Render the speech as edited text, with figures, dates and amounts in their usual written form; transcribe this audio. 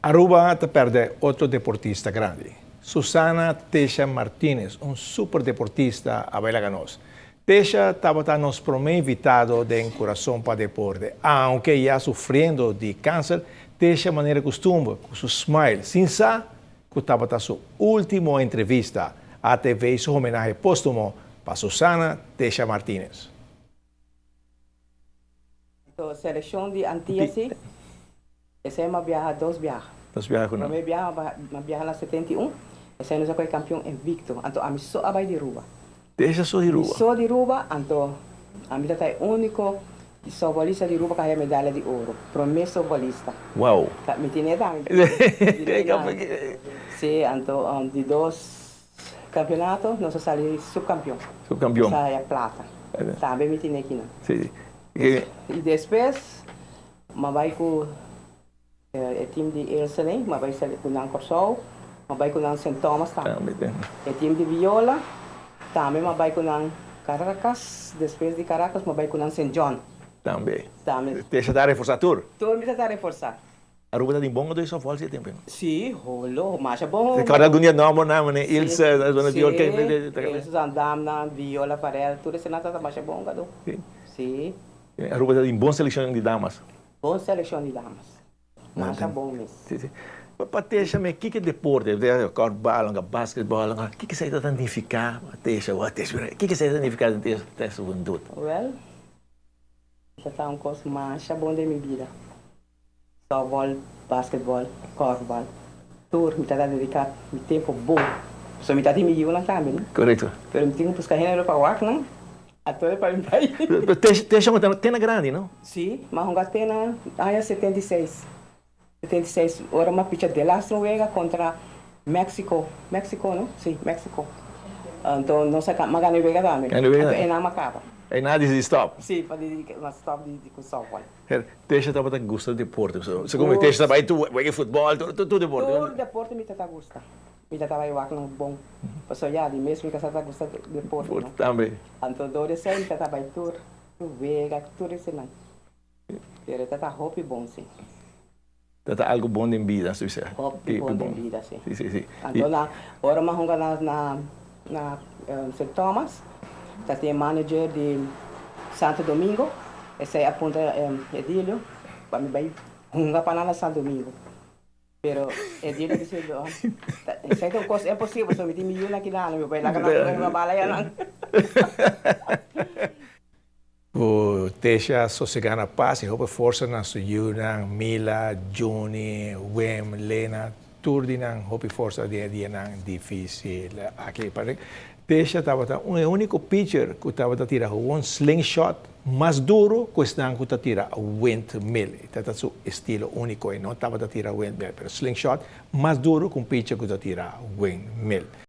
Aruba ta perde otro deportista grandi. Susana Tesha Martinez, un super deportista, a bay laga nos. Tesha tabata nos prome invitado den Curason pa Deporte. Aunke ya sufriendo di cancer, Tesha manera custumber, cu su smile, sin sa cu tabata su ultimo entrevista, ATV su homenahe postumo pa Susana Tesha Martinez. Seleccion di Antia si. Esei m'a biaha dos biaha. Dos biaha ku nan. Promé biaha m'a biaha na 71, esei nos a kohe kampion invicto. Anto ami so a bai di Ruba. Desha so di Ruba? Mi so di Ruba, anto ami ta ta e úniko softbolista di Ruba ku a haya medaya di oro. Promé softbolista. Wow! Mi tine tambe. Sí, anto di dos kampeonato nos a sali supkampion. Supkampion. Nos a haya plata. Tambe mi tine kinan. Sí. I despues M'a bai ku e team di Ilseling, m'a bai ku nan Kòrsou, m'a bai ku nan Sint Thomas tambe. E team di Viola tambe m'a bai ku nan Caracas, despues di Caracas m'a bai ku nan Sint John. Tambe. Tambe. Te sa ta reforsá tur? Tur mi sa ta reforsá. Aruba ta tin bon odo di softball si e tempu? Sí, holo, masha bon. Te kòrda algun di e nòmbernan, manera Ilse, Sí, Ilse Zandam nan, Viola Farel, tur esenan ta masha bon kado. Sí. Aruba ta tin bon seleccion di damas. Bon seleccion di damas. Masha bon mes. Si, si. Pa Tesha me kiko deporte, korfbal, basketbal, kiko esei ta nifica pa Tesha? Kiko esei ta nifica den Tesha hubentud? Well, esei ta un cos masha bon den mi bida. Softball, basketball, korfbal, tur mi ta ta dedica mi tempo bon. Pasobra mi ta tin mi yiunan tambe, no? Correcto. Pero mi tin cu busca hende pa wak nan, atoe pa mi bai. Pero Tesha hunga te na grandi, no? Si, mi a hunga te na aña 76. 76, ora mi a picha delaster un wega contra Mexico, Mexico no? Si, Mexico. Anto nos a mi a gana e wega tambe. Gana e wega. Anto einan mi a caba. Einan a dicidi stop. Si, pa dicidi mi a stop di cu softball. Her, Tesha tabata gusta deporte. Segun mi Tesha ta bai tur wega futbol, tur deporte. Tur deporte mi ta gusta. Mi ta bai wak nan bon. Pasobra ya di mes mi kasa ta gusta deporte no. Tambe. Anto dor esei mi ta bai tur wega, tur esenan. Pero e ta ta hopi bon si. Ta ta algo bon den bida, su bisa. Hopi bon den bida, si. Si, si, si. Anto na ora mi a hunga na na na Sint Thomas, ta tin e manager di Santo Domingo, esei a puntra Edilio pa mi bai hunga pa nan na Santo Domingo. Pero Edilio bisa, esei ta un kos imposibel, pasobra mi tin mi yunan aki nan, mi bai laga nan tur hunga bala ayanan. Ku Tesha sosegá na pas i hopi forsa na su yunan, Mila, Juni, Wim, Lena, tur di nan hopi forsa den e dianan difísil aki. Parse Tesha tabata un e úniko pitcher ku tabata tira gewoon slingshot mas duru ku esnan ku ta tira windmill. E tabata su estilo úniko, e no tabata tira windmill, pero slingshot mas duru ku un pitcher ku ta tira windmill.